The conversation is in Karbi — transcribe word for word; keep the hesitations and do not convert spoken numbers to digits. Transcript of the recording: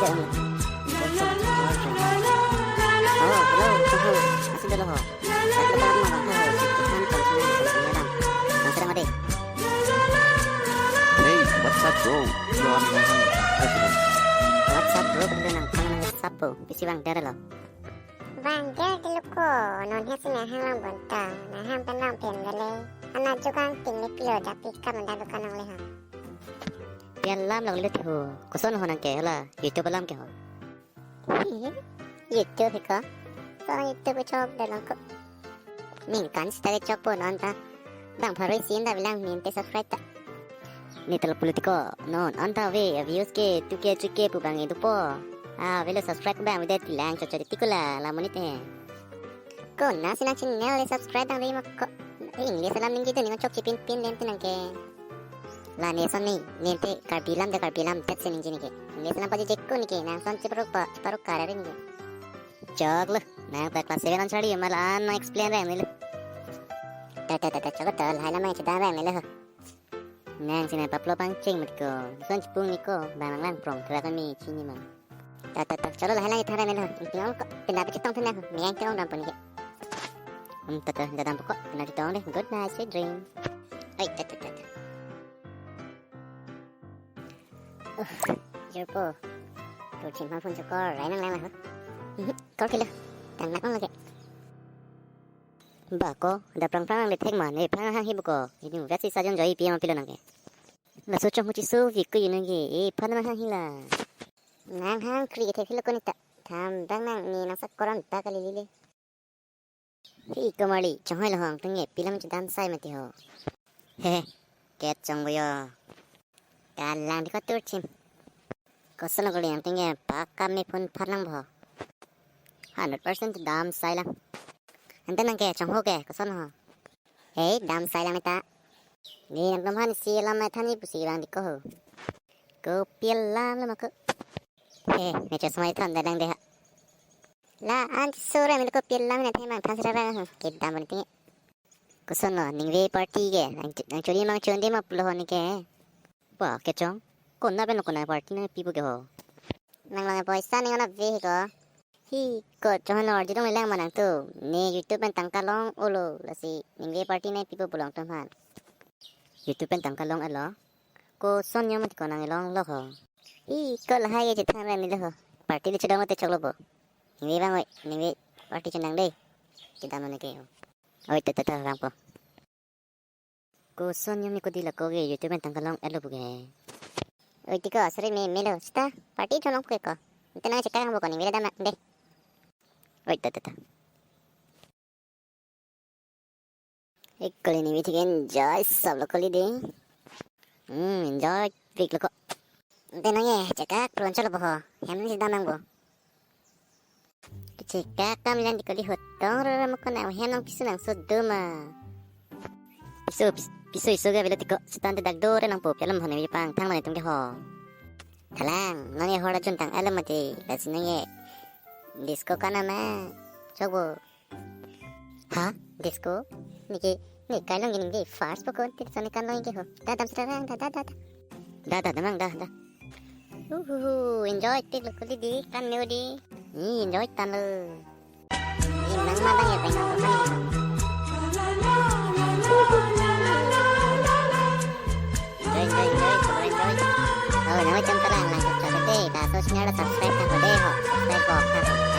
Oh, hello, Chongho. Asin dolo ho. Sat lo parang ma bang ho. Sat lo parang ma bang ho. Sat lo parang ma bang ho. Hey, what's up, bro? Lo an nang hang. What's up, bro? Lo nang hang nang sapo. Pisi bang dere lo. Bang dere dolo ko. Non hasi nang hang lang bonta. Nang hang pen lang pen dele. Ana jukan ting ni pilo dapik kam dalo kanang le ham. Pian lam lang le thu. Koson ho nang ke hala. YouTube alam ke ho. YouTube ko. So YouTube chok dalong ko. Ningkan sita ke chokpo non ta. Bang pharo isi ta bilang ninte subscribe ta. Ni telo politiko non anta ve views ke two K three K pu bang idupo. Ah, velo subscribe bang video tilang chochori tikula la monit he. Ko na sina channel le subscribe bang ve ma ko. English alam ningje tu ning chok chipin pin lem tu nang ke. La ne son ni, ninte Karbi alam de Karbi alam tet se ningje neke. English alam paji jeko neke, nang son cheparuk pa, cheparuk karare neke. Chok lo, nang ta class seven an charli, ma la an nang explain reng nelo. Ta, ta, ta, ta, chok ta, lahai lam nang chedam reng nelo. Nang sina paplo pangcheng mat ko, son chepung ni ko, bang nang lang prong, thura kami chini ma. Ta, ta, ta, chalo lahai lang ithara melo, ingting ong ko, pinda pe chetong thena, miyang ke ong dam pon ke. Hmm, ta, ta, ta dam ko, pinda chetong deh, good night, sweet dream. Ai, ta, ta, ta, ta. Uh, jirpo. Turchim ha phone chokor, rai nang lang lah. Kor kilo, tang nak nang lagi. Ba ko, da prang prang le thek ma, ne prang hang hi bu ko. Ini vet si sajon joi pi ma pilo nang ke. Laso chong huchi so vi ko yun nang ke, e phan nang hang hi la. Nang hang kri ke thek hilo ko ni ta. Tham dang nang ni nang sak koran ta kali lili. Hi ko mali, chonghoi lo hong tenge pilam chedam sai mati ho. He, ket chong boyo. Kalang di ko turchim. Koson ko liang tenge pakam me phone phan lang bo. Hundred percent dam sai lang. Ante nang ke chongho ke, koson ho. Hei, dam sai lang ta. Ni nang tum han si lam mai than ni pusi bang di ko ho. Ko pial lam lam ko. He, ne chosmai than da dang de ha. La an sura min ko pial lam ne thai mang than sira ra ha. Ke dam bon ti. Koson lo, ningve party ke. Nang, nang chori mang chonde ma pulo ho ni ke. Wa, kechong. Kona pen kona party nangpipo ke ho. Nang lang poisa ning ona ve ko. Hi ko chong no arjudong le lang ma nang tu. Ne YouTube pen tangka long-olo lasi ningve party nangpipo pulo nangtum han. YouTube pen tangka long-olo. Koson yom ko nang long lo ho. Hi ko lahai ke chethang ra ni lo ho. Party le chedong te choklo bo. Ningve bang oi, ningve party chenang dei. Chedam ne ke ho. Oi, ta, ta, ta, rang po. Koson yom ni ko di la ko ke YouTube pen tangka long-olo pu ke. Oi, ti ko asri me, melo, sita, party chonong pu ke ko. Ante nang chekang bo ko ningve dam de. Oi, ta, ta, ta. Ek kali ni bitik enjoy sab lo kali de. Hmm, enjoy pik lo ko. Ante nang ye, chekak pron chalo bo ho. Hem ni dam nang bo. Chekak kam lan di kali hotong rara mo ko nang hem nang piso nang so duma. Piso, pis-, piso iso ga velo tiko. Setan te dak dore nang po pialam hone pang thang mane tum ke ho. Thalang, nang ye hora jun tang alam mati. Lasi nang ye disco kana ma. Chok bo. Ha? Disco? Niki, ni kailong gini niki first pokon tin soni kan long ke ho. Da dam srarang, da, da, da, da. Da, da, damang, da, da. Uhuhu, enjoy tik lo kuli di, kan neo di. Ni enjoy tan lo. Ni nang ma bang ya, bang, bang, bang. Enjoy, enjoy, enjoy, super enjoy. Oh, nama channel lang subscribe deh. Dah so channel subscribe kan deh ho. Subscribe box kan.